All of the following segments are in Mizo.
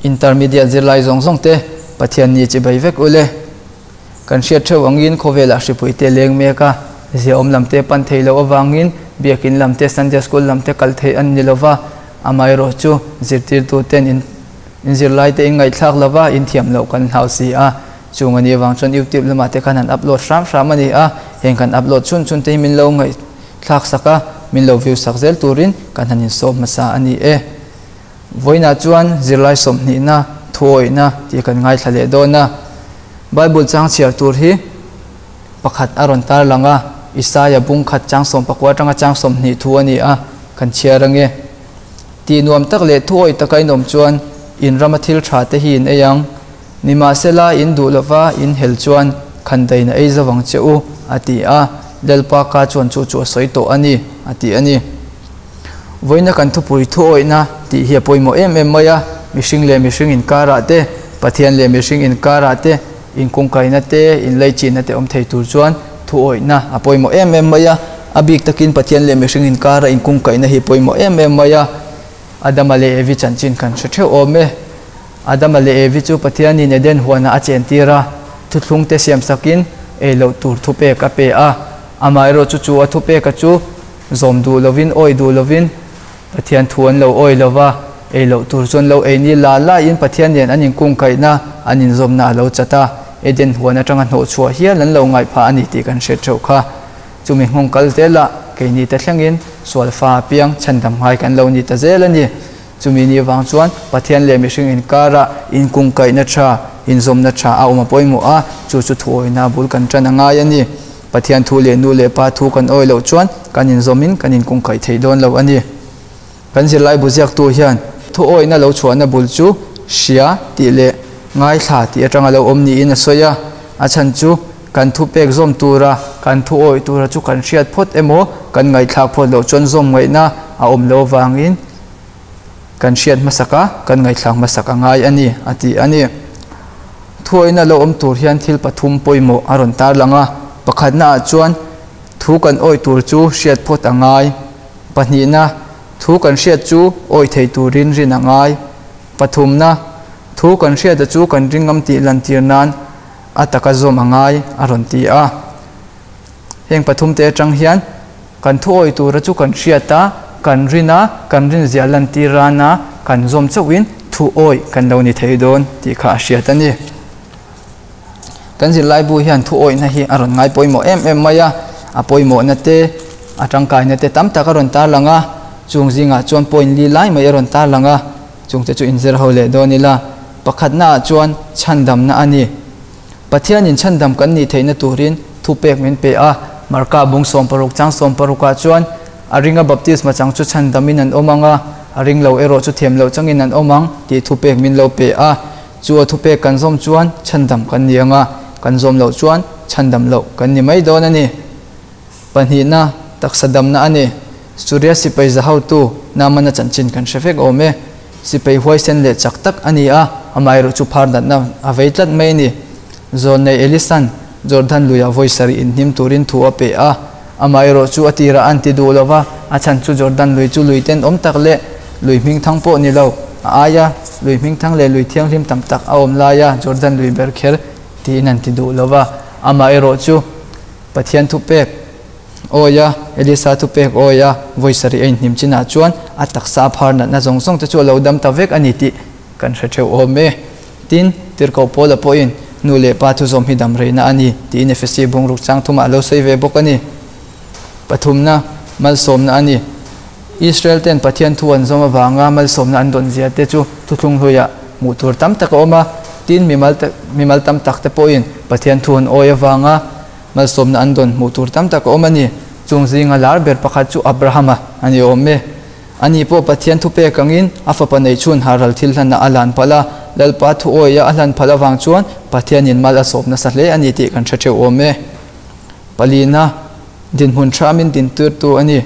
Intermediate zirlai zawng zawng te Pathian ni chibai vek ule. Kan hriat theuh angin khawvelah hripui te leng mek a, ziaawm lam te pan thei loh avangin biakin lam te Sunday School lam te kal theih an ni lova, amaherawh chu zirtirtu ten in in zirlai te in ngaihthlak lova in thiam loh kan hlau si a, chung a nih avang chuan YouTube lamah te khan han upload hram hram a ni a, heng kan upload chhun chhun te hi min lo ngaihthlak sak a, min lo view sak zel turin kan han insawm hmasa a ni e. Vawiinah chuan zirlai sawmhnihna, thuawihna tih kan ngaithla leh dawn a. Bible chang chhiar tur hi pakhat a rawn tar lang a, Isaia bung khat chang sawmpakua atanga chang 20 thu a ni a, kan chhiar ange. Tih nuam tak leh thuawih taka in awm chuan in rama thil tha te hi in ei ang. Nimahsela in duh lova in hel chuan khandain a ei zo ang che u, a ti a. Lalpa ka chuan chu chu a sawi tawh a ni, a ti a ni. Vawiina kan thupui thuawihna tih hi a pawimawh em em mai a, mihring leh mihring inkarah te, Pathian leh mihring inkarah te, inkungkaihna te, inlaichinna te awm thei tur chuan thuawihna a pawimawh em em mai a. A bik takin Pathian leh mihring inkara inkungkaihna hi pawimawh em em mai a. Adama leh Evi chanchin kan hre theuh awm e. Adama leh Evi chu Pathianin Eden huanah a chentir a, thuthlung te siamsakin ei loh tur thupek a pe a. Amaherawhchu chu a thupeka chu Zawm duh lovin, awih duh lovin Pathian thu an lo awih lo va, ei loh tur chuan lo ei ni la laiin Pathian nen an inkungkaihna, an inzawmna a lo chat a, Eden huan atanga hnawhchhuah hial an lo ngaih phah a ni tih kan hriat theuh kha. Chumi nghawng kal zelah keini te thlengin sual fa apiang chhandam ngai kan lo ni ta zel a ni. Chumi ni vang chuan Pathian leh mihring inkarah inkungkaihna tha, inzawmna tha a awm a pawimawh a, chu chu thuawihna bul kan tan a ngai a ni. Pathian thu leh nu leh pa thu kan awih loh chuan kan inzawmin kan inkungkaih thei dawn lo a ni. Kan zirlai bu ziaktu hian thuawihna lo chhuahna bul chu hria tih leh ngaithla tih atanga lo awm niin a sawi a. A chhan chu kan thu pek zawm tura kan thu awih tura chu kan hriat phawt emaw kan ngaihthlak phawt loh chuan zawm ngaihna a awm lo avangin kan hriat hmasak a, kan ngaihthlak hmasak a ngai a ni, a ti a ni. Thuawihna lo awm tur hian thil pathum pawimawh a rawn tarlang a, pakhatnaah chuan thu kan awih tur chu hriat phawt a ngai, pahnihna, thu kan hriat chu awih thei turin rin a ngai, pathumna, thu kan hriata chu kan ringngam tih lantir nan a taka zawm a ngai, a rawn ti a. Heng pathumte atang hian kan thu awih tura chu kan hriat a, kan rin a, kan rinzia lantir ran a, kan zawm chauhin thu awih kan lo ni thei dawn tih kha a hriat a ni. Kan zirlaibu hian thu awihna hi a rawn ngai pawimawh em em mai a, a pawimawhna te, a tangkaina te tam tak a rawn tarlang a, chung zingah chuan point li lai mai a rawn tarlang a, chungte chu inzir ho leh dawn ila. Pakhatnaah chuan chhandamna a ni. Pathianin chhandam kan nih theihna turin thupek min pe a, Marka bung 60 chang 60 ah chuan, A ringa baptisma chang chu chhandamin an awm ang a, a ring lo erawh chu thiam loh changin an awm ang tih thupek min lo pe a. Chu a thupek kan zawm chuan chhandam kan ni ang a, kan zawm loh chuan chhandam loh kan ni mai dawn a ni. Pahnihna, taksa damna a ni. Suria sipai za hotu Naamana chanchin kan hre vek awm e. Sipai huaisen leh chak tak a ni a, amaherawh chu phar natna a vei tlat mai a ni. Zawlnei Elisan Jordan luiah vawi sarih inhnim turin thu a pe a, amaherawh chu a tirah an ti duh lo va, a chhan chu Jordan lui chu lui tenawm tak leh lui hmingthang pawh ni lo, a aia lui hmingthang leh lui thianghlim tam tak a awm laia Jordan lui ber kher tiin an ti duh lo va, amaherawh chu Pathian thupek Awi a, Elisa thupek awi a, vawi sarih a inhnim chinah chuan a taksa a phar natna zawng zawng te chu a lo dam ta vek a ni tih kan hre theuh awm e. Tin, Tirhkoh Paula pawhin nu leh pa thuzawm hi dam reihna a ni tiin Efesi bungruk chang thumah a lo sawi ve bawk a ni. Pathumna, malsawmna a ni. Israel ten Pathian thu an zawm avanga malsawmna an dawn zia te chu thuthlung hluiah hmuh tur tam tak a awm a. Tin, mimal tam tak te pawhin Pathian thu an awi avanga Malsawmna an dawn hmuh tur tam tak a awm a ni. Chung zinga lar ber pakhat chu Abrahama a ni awm e. Ani pawh Pathian thupek angin a fapa nei chhun haral thil hlanah a lan palh a, Lalpa thu awia a hlan phalh avang chuan Pathianin mal a sawp nasa hle a ni tih kan hre theuh awm e. Palina, dinhmun tha min dintirtu a ni.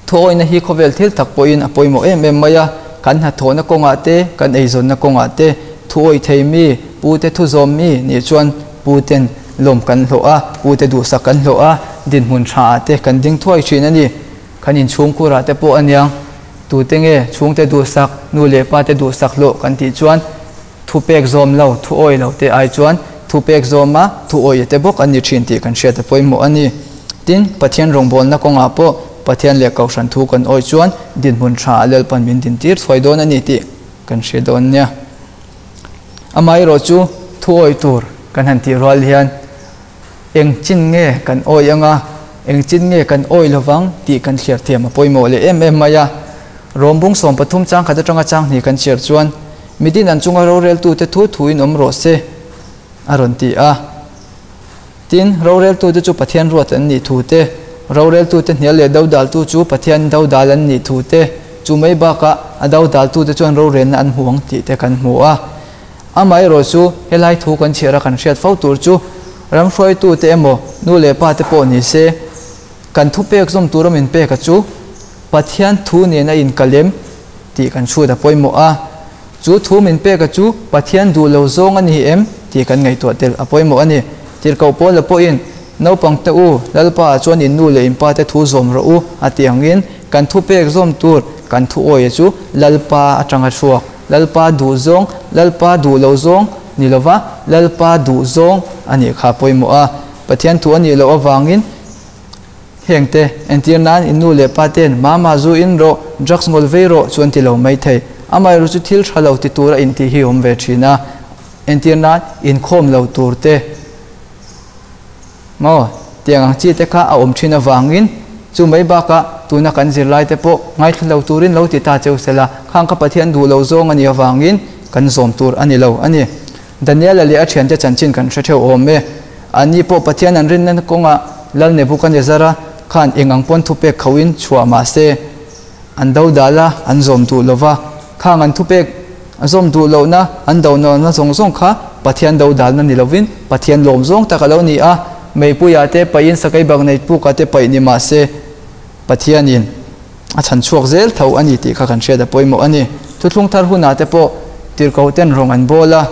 Thuawihna hi khawvel thil tak pawhin a pawimawh em em mai a, kan hnathawhna kawngah te, kan eizawnna kawngah te thuawih thei mi, pute thu zawm mi nih chuan puten lawm kan hlawh a, pute duhsak kan hlawh a, dinhmun thaah te kan ding thuai thin a ni. Kan inchhungkhurah te pawh aniang. Tute nge chhungte duhsak, nu leh pa te duhsak hlawh kan tih chuan thupek zawm lo, thu awih lo te ai chuan thupek zawma thu awih te bawk an ni thin tih kan hriat a pawimawh a ni. Tin, Pathian rawngbawlna kawngah pawh Pathian leh Kohhran thu kan awih chuan dinhmun tha a Lalpan min dintir thuai dawn a ni tih kan hre dawn nia. Amaherawh chu thu awih tur kan han tih rual hian eng chin nge kan awih anga, eng chin nge kan awih lovang tih kan thliar thiam a pawimawh leh em em mai a. Rawmbung 13 chang khat atanga chang hnih kan chhiar chuan midin an chunga roreltute thu thuin awm rawh se a rawn ti a. Tin, roreltute chu Pathian ruat an nih thu te, roreltute hnial leh dodaltu chu Pathian dodal an nih thu te, chu mai bakah a dodaltute chuan rorelna an hmu ang tih te kan hmu a. Amaherawh chu helai thu kan chhiar a kan hriat fo tur chu ram hruaitute emaw nu leh pa te pawh ni se kan thupek zawm tura min pek a chu Pathian thu nen a inkalem tih kan chhut a pawimawh a. Chu thu min pek a chu Pathian duh lo zawng a ni em tih kan ngaihtuah tel a pawimawh a ni. Tirhkoh Paula pawhin, Naupang te u, Lalpa ah chuan in nu leh in pa te thu zawm rawh u a tih angin kan thu pek zawm tur kan thu awia chu Lalpa atanga chhuak, Lalpa duh zawng, Lalpa duh lo zawng ni lova Lalpa duh zawng a nih kha a pawimawh a. Pathian thu a nih loh avangin Heng te, entir nan in nu leh pa ten mama zu in rawh, drugs ngawl vei rawh chu an ti lo mai thei. Amaherawh chu thil tha lo ti tur a intih hi awm ve thin a. Entir nan inkhawm lo tur te maw tiang ang chi te kha a awm thin avangin chu mai bakah tuna kan zirlai te pawh ngaithla lo turin lo ti ta cheu sela, khang kha Pathian duh lo zawng a nih avangin kan zawm tur a ni lo a ni. Daniela leh a thiante chanchin kan hre theuh awm e. Anni pawh Pathian an rinna kawngah Lal Nebuchadnezzar-a khan eng ang pawn thupek khauhin chhuah mah se, an do dal a, an zawm duh lo va. Khang an thupek zawm duh lohna, an do nawlna zawng zawng kha Pathian do dalna ni lovin Pathian lawm zawng tak a lo ni a. Meipuiah te paihin sakei bak nei pukah te paih ni mah se, Pathianin a chhan chhuak zel tho a ni tih kha kan hriat a pawimawh a ni. Thuthlung thar hunah te pawh tirhkoh ten rawng an bawl a,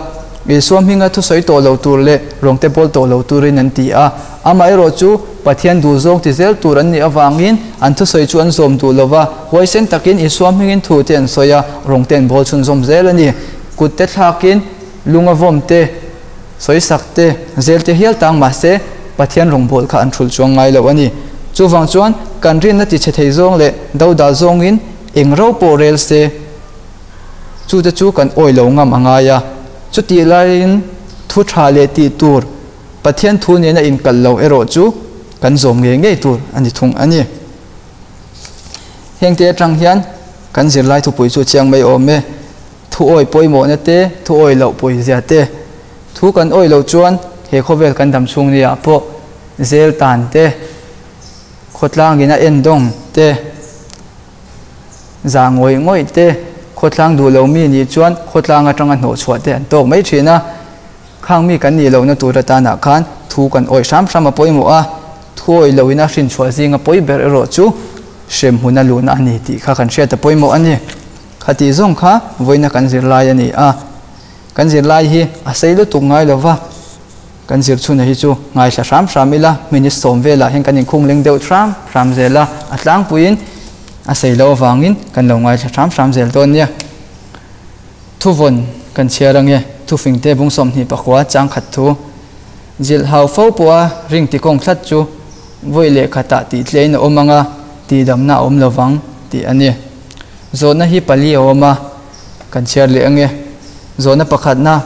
Isua hminga thusawi tawh lo tur leh rawng te bawl tawh lo turin an ti a. Amaherawh chu Pathian duh zawng ti zel tur an nih avangin an thusawi chu an zawm duh lo va, huaisen takin Isua hmingin thu te an sawi a, rawng te an bawl chhunzawm zel a ni. Kut te thlakin lunga vawm te, sawisak te, zel te hial tang mahse Pathian rawngbâwl kha an hrulh chuang ngai lo a ni. Chuvang chuan kan rinna tichhe thei zawng leh dodal zawngin eng ro pawh rel se, chute chu kan awih lo ngam a ngai a. Chutih laiin thu tha leh tih tur Pathian thu nena inkalh lo erawh chu kan zawm ngei ngei tur a ni thung a ni. Hengte atang hian kan zirlai thupui chu chiang mai awm e. Thu awih pawimawhna te, thu awih loh pawizia te. Thu kan awih loh chuan he khawvel kan dam chhung nia pawh zel tan te, khawtlangin a en dawng te, zah ngawih ngawih te, khawtlang duh lo mi nih chuan khawtlang atanga hnawh chhuah te an tawk mai thin a. Khang mi kan nih lohna tur atanah khan thu kan awih hram hram a pawimawh a, thu awih lohin a hrinchhuah zinga pawi ber erawh chu hremhmun a luhna a ni tih kha kan hriat a pawimawh a ni. Khati zawng kha vawiina kan zirlai a ni a, kan zirlai hi a sei lutuk ngai lo va, kan zir chhunah hi chu ngaithla hram hram ila, minute sawm velah hian kan inkhung leng deuh hram hram zel a, a tlangpuiin a sei loh avangin kan lo ngaithla hram hram zel dawn nia. Thuvawn kan chhiar ange, thufingte bung 24 chang khat thu. Zilh hau fo pawha ring tikawng tlat chu vawi leh khatah tih tlein a awm anga, tihdamna a awm lovang tih a ni. Zawhna hi pali a awm a, kan chhiar leh ange. Zawhna pakhatna,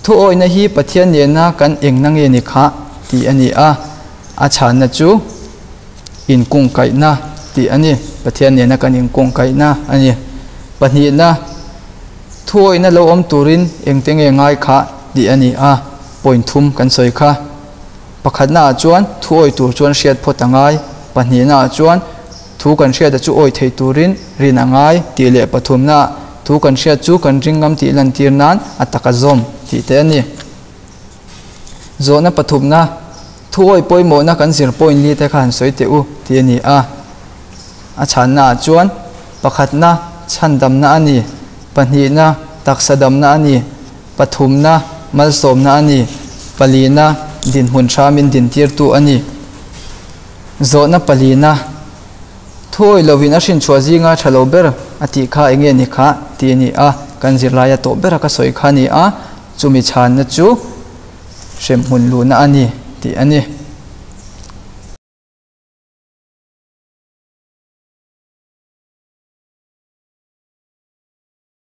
Thu awihna hi Pathian nena kan engna nge ni khah? tih a ni a, a chhanna chu inkungkaihna tih a ni. Pathian nena kan inkungkaihna a ni. Pahnihna, Thu awihna lo awm turin engte nge ngai khah? tih a ni a, point thum kan sawi kha. Pakhatnaah chuan thu awih tur chuan hriat phawt a ngai, pahnihnaah chuan Thu kan hriata chu awi thei turin rin a ngai tih leh pathumna thu kan hriat chu kan ring ngam tih lantir nan a tak a zawm tih te a ni. Zawhna pathumna, Thu awi pawimawhna kan zir point li te kha han sawi teh u tih a ni a. A chhanna ah chuan pakhatna chhandamna a ni, pahnihna taksa damna a ni, pathumna malsawmna a ni, palina dinhmun hramin dintirtu a ni. Zawhna palina, Thuawih lovin a hrinchhuah zinga tha lo ber A tih kha enge ni kha tih a ni a, kan zirlaia tawh bera ka sawi kha a ni a, chumi chhanna chu hremhmun luhna a ni tih a ni.